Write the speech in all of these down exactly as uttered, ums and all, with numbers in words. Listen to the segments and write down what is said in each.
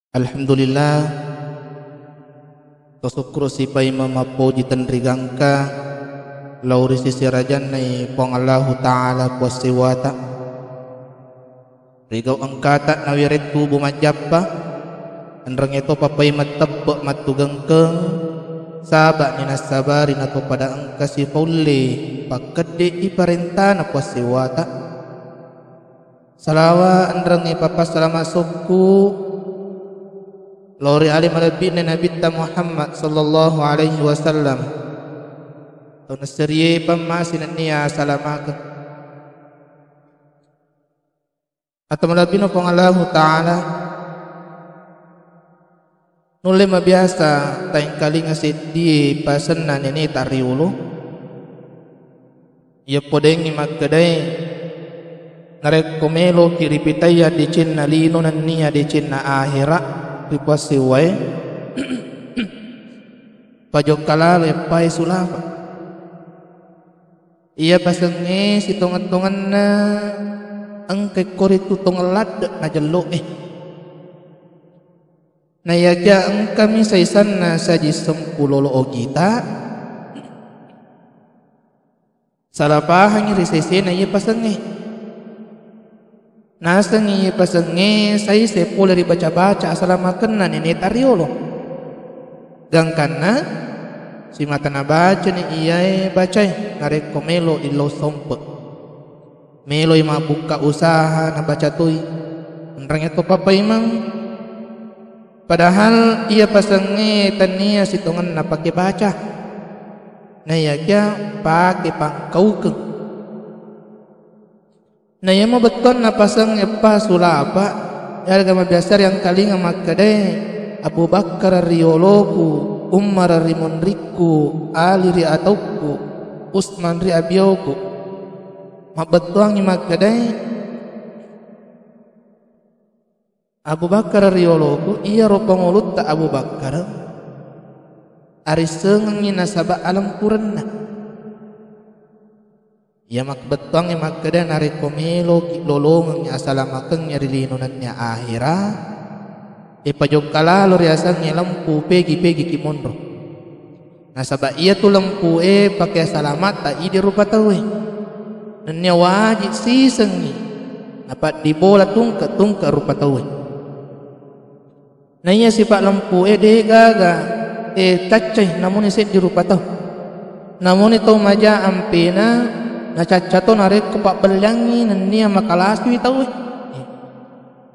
Alhamdulillah, tasukkuru sipaimeng mappoji tenrigangka lao ri sisi rajannai Puang Allahu Ta'ala kuassewata. Rigau engkata nawiring tubu majjappa, enrengnge to papaimeng teppe mattugengkeng, saba'ni nassabari natopada engka sipaulle pakkedde'i parentana kuassewata. Salawa enrengnge papassalama sokku lao ri ale malebbi'na Nabitta Muhammad sallallahu alaihi wasallam. Tau nasserie pammase nennia salamakeng. Atau malebbina Puang Allahu Ta'ala, nulle mabiasa taengkalinga seddie pasenna neneta riolo. Iya podengngi makkedae, narekko meloki ripitaiya decenna lino nennia decenna ahera ri puassewwae, pajokka lalo eppae sulapa. Iya pasengnge sitongeng-tongenna engka koritu tongeng ladde najello'e. Naiyakia engkami saisanna saji sempu lolo ogita, salah pahangngi ri sesena iya pasengnge. Nasengngi iya pasengnge saise pole ri baca-baca asalamakenna neneta riolo. Gangkanna simata nabacani iyae bacae narekko melo illau sompe. Meloi mabbukka usaha nabaca toi, enrengnge to papaimeng. Padahal iya pasengnge tennia sitongenna pake baca. Naiyakia pake pangkaukeng. Na iyamo bettuanna pasengnge eppa sulapa, iyarega mabiasa riangkalinga makkedae, Abu Bakkara rioloku, Ummara rimunrikku, Ali ri ataukku, Usman ri abioku. Mabbettuangngi makkedae, Abu Bakkara rioloku, iyaro pangulutta Abu Bakkara arissengengngi nasaba alempurenna. Iya mabbettuangnge makkeda narekko meloki lolongengngi asalamakengnge ri lino nennia ahera, epajokka lalo riasengnge lempu pegi-pegiki monro. Nasaba iyatu lempue pake asalamatta idi rupa tauwe. Nennia waji sisengngi napaddibola tungke-tungke rupa tauwe. Naiya sipa lempue de gaga, e, caccai namuni seddi rupa tau. Namuni tau maja ampena nacacca to narekko pabbelliangngi nennia makalasui tauwe.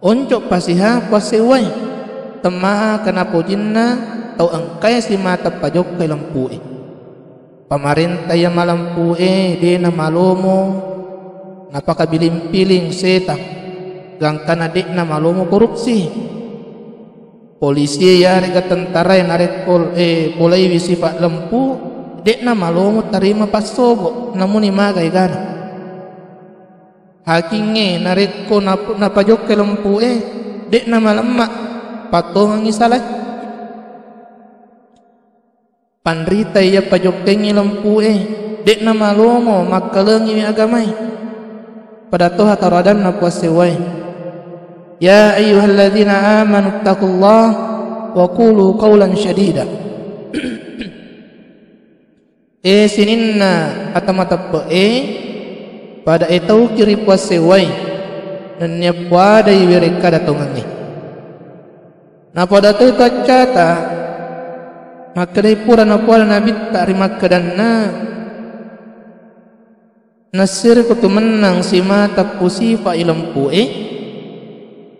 Onco pasiha kuassewwai, temmaa kenapojinna tau engkae simata pajokkai lempue. Pamarenta iya malempu'e de namalomo napakabiling-piling setang, gangkana de'na malomo korupsi. Polisie yarega tentarae narekko, eh, bolaiwi sifa lempu, de'na malomo tarima passobo, namuni maga egana. Hakingnge narekko nap-, napajokkai lempu'e, de'na malemma pattongengngi salae. Panrita iya pajokkaingngi lempu'e, de'na malomo makkalengiwi agamae. Pada toha taro adanna puassewwae. Ya ayyuhalladzina amanu taqullaha wa qulu qawlan sadida. E sininna ata mateppe'e, pada etauki ri puassewwae, nennia puadai werekkada tongengnge. Napada toi to accata, makkedai pura napuada nabitta ri makkedanna, nassiriko tu mennang simata pusifa'i lempu'e,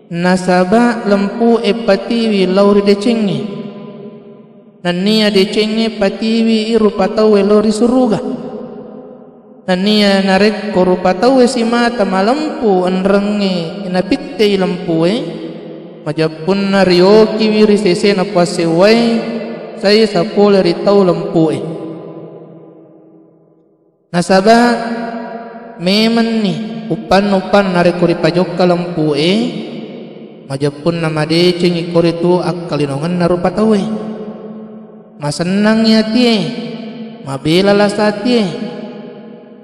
nasaba lempu'e patiwi lao ri decengnge. Nennia decengnge patiwi i rupa tauwe lao ri suruga. Nennia narekko rupa tauwe simata malempu enrengnge napittei lempue, majeppunna riokiwi ri sesena puassewwae, saisa pole ri tau lempue. Nasaba memenni uppanna-uppanna narekko ripajokka lempue, majeppunna madecengngi koritu akkalinongenna rupa tauwe. Masennangngi atie, mabela lasa atie.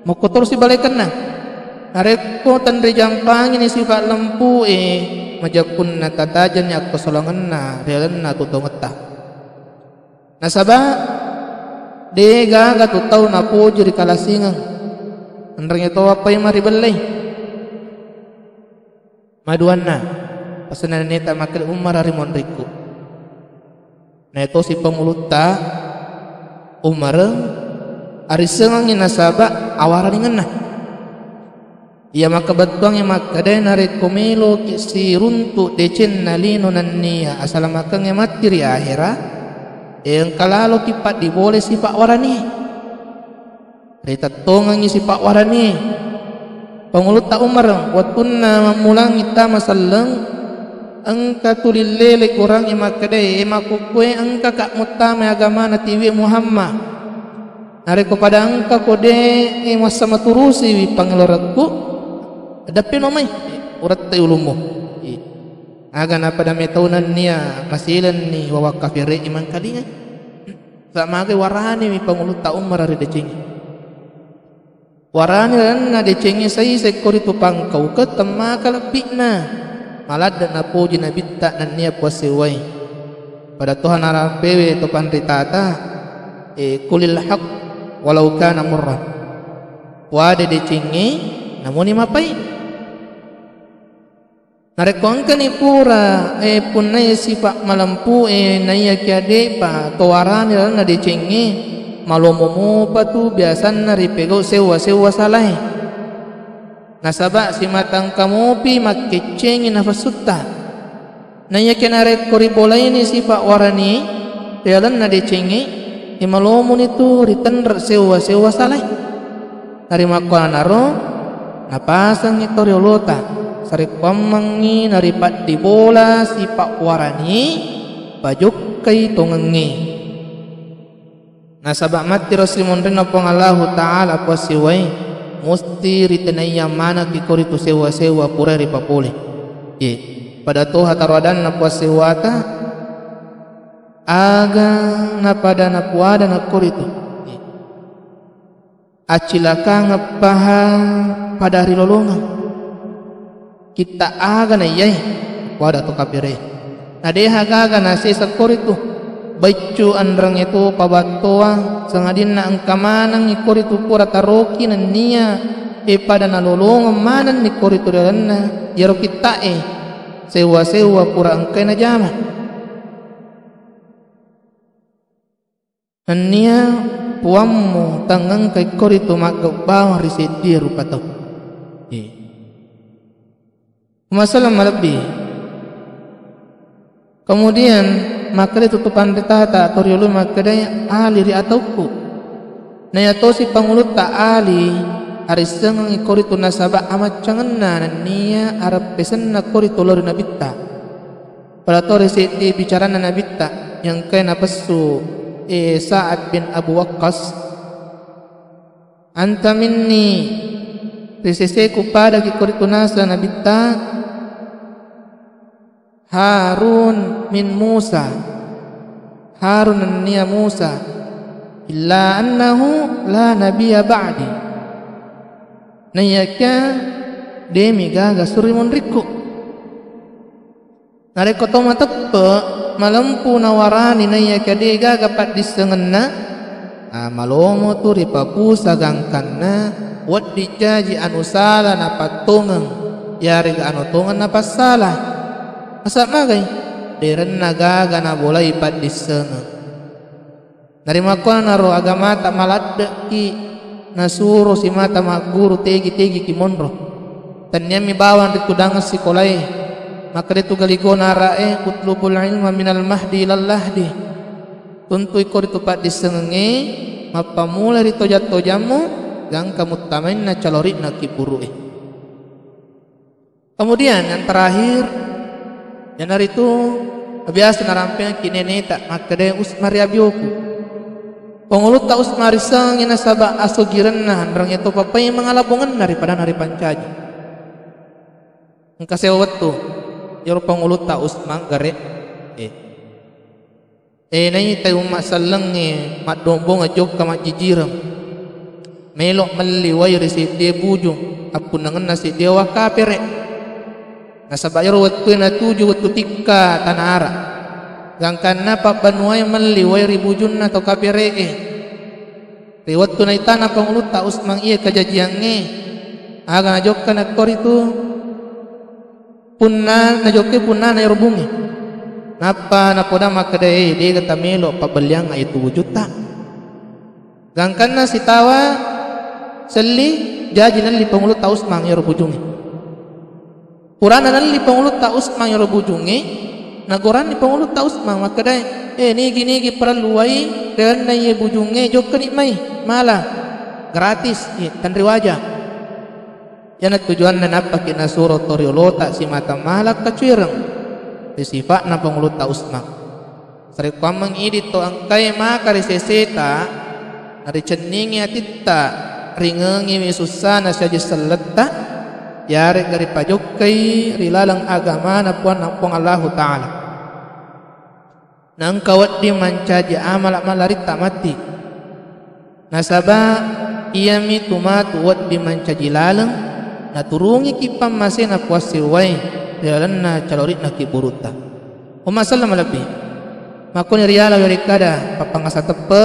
Makkotoro sibalekenna. Narekko tenrijangkangini sifa lempue, majakkunna tatajenni akkosolangenna ri lalenna tutongetta. Nasaba, de gaga tu tau napoji ri kalasingeng. Enrengnge to wappai maribellei. Maduanna, pasenna neneta makkeda Umar ri monrikku. Naetosi pangulutta Umar arissengengngi nasaba awaraningenna. Iya makkabettuangnge makkedae narekko meloki siruntu decenna lino nennia asalamakengnge matti ri ahera, e engka laloki paddibolai sipa warani. Ritettongengngi sipa warani. Pangulutta Umar, wettunna mammulangngi tama selleng, engka tuli lele gorangnge makkedae, e makkukkue engkaka muttamai agamana tiwie Muhammad. Narekko pada engkako de, e, massama turusiwi pangelorekku, deppeno mai, urettai ulummu. Aga napada metau nennia masilenni wawakkafere'i mangkalingai. Samagai waraniwi pangulutta Umar ri decengnge. Warani lalenna decengnge saisai koritu pangkaukeng temmaka lebbi'na. Maladde napoji nabitta nennia puassewwai. Pada toha narampewe to panritata, e, qulil haq walau kana murran. Puade decengnge namuni mapai. Narekko engkani pura, e, punnai sipa malempu, e, naiyakia de'pa to warani lalenna decengnge, malomo mopa tu biasanna ripegau sewwa-sewwa salae. Nasaba simata engka mopi makkeccengi nafasutta. Naiyakia narekko ribolaini sipa warani ri lalenna decengnge, e, malomoni tu ritenre sewwa-sewwa salae. Narimakkuanaro napasengngi to riolota, sarekkuammengngi naripaddibola sipa warani pajokkai tongengnge. Nasaba mattiro simonrinna Puang Allahu Ta'ala puassewwai, musti ritenaiya manekki koritu sewwa-sewwa pura ripapole. Ye, pada toha taro adanna puassewwata, aga napada napuada nakkoritu. Ye. Accilakangeng paha pada rilolongeng. Kitta aga naiyae, kuada to kapere. Nadeha gaga nasesa koritu. Baiccu enrengnge to pabattoa, sangadinna engka manengngi koritu pura taroki nennia, e, pada nalolongeng manenni koritu ri lalenna iyaro kitta'e. Sewwa-sewwa pura engkai najama. Nennia puammu tangengkai koritu maggau bawang ri seddie rupa tau. Iya. Masalah malebbi. Kemudian, makkeda tu panritata atau riolo makkedai Ali ri ataukku. Naiya tosi pangulutta Ali, arissengengngi koritu nasaba amaccangenna nennia areppesenna koritu lao ri nabitta. Pada to ri seddi bicaranna nabitta, yang engkae napessu, eh, Sa'ad bin Abu Waqqas, "Anta minni, ri seseku padaki koritu naseng nabitta, Harun min Musa, Harun nennia Musa, illa annahu la nabiyya ba'di." Naiyakia demi gaga suri munrikku. Narekko to mateppe, malempu nawarani naiyakia de gaga paddissengenna, ah, malomo tu ripapusa gangkanna, wedding jaji anu sala napattongeng, yarega anu tongeng napassala. Asa magai, derenna gaga nabolai paddissengeng. Narimakkuanaro agamata maladde'ki nasuro simata magguru tegi-tegi ki monro. Tenniammi bawang ritudangeng sikolae. Makkeda tu galigona ara'e, "Utlubul ilma minal mahdi ilal lahdi." Tuntui ko ritu paddissengengnge, mappamula ri tojang-tojammu, gangka muttamainna calori'na kibburu'e. Kemudian yang terakhir, iyanaritu biasa narampengki neneta makkedae Usma ri abioku. Pangulutta Usma risengngi nasaba asugirenna enrengnge to papai mangalabongenna ripadanna ripancaji. Engka sewa wettu, iyaro pangulutta Usma gare, eh. Eh, naitai umma sellengnge maddombongeng jokka majjijireng. Melo melli wai ri seddie bujung, appunnangenna seddie wakkapere. Nasaba iyaro wettue natuju wettu tikka tana ara. Gangkanna pabbanuae melli wae ri bujunna to kapere'e. Ri wettu naitana Pangulutta Usmang iye kajajiangnge, aga najokka nakko ritu? Punna najokkai punnana iyaro bunge. Nappa napoda makkeda, "E, dega tamelo pabbelliang iyatu bujutta." Gangkanna sitawa selli, jaji nalli Pangulutta Usmang iyaro bujungnge. Purana nalli Pangulutta Usmang iyaro bujungnge, nagoranni Pangulutta Usmang makkedae, "E, nigi-nigi parellu wai ri lalenna iye bujungnge, jokkani mai, mala, gratis, iye, tanri waja." Iyana tujuanna nappaki nasuro to riolota simata mala kacuireng ri sifa'na Pangulutta Usmang. Sarekkuammeng idi to engkae maka ri seseta, naricenningi atitta, ringengiwi sussana siaji selletta, yarega ripajokkai ri laleng agamana Puanna Puang Allahu Ta'ala. Naengka wedding mancaji amala mallaritta matti. Nasaba iyami tu matu wedding mancaji laleng, naturungiki pammasena Puang sewwae ri lalenna calori'na kibburutta. Umma selleng malebbi. Makkoni riala werekkada pappangasa teppe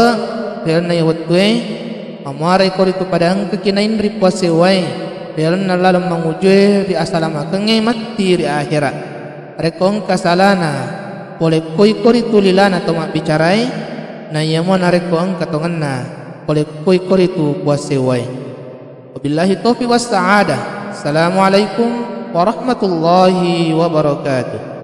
ri lalenna iya wettue, mamuarai koritu pada engkaki nainri Puang sewwae ri lalenna laleng mangujue ri asalamakengnge matti ri ahera. Rekko engka salana, polekkoi koritu lilana to mabbicarae, na iyamo narekko engka tongenna, polekkoi koritu Puang sewwae. Wabillahi taufiq was sa'adah. Assalamualaikum warahmatullahi wabarakatuh.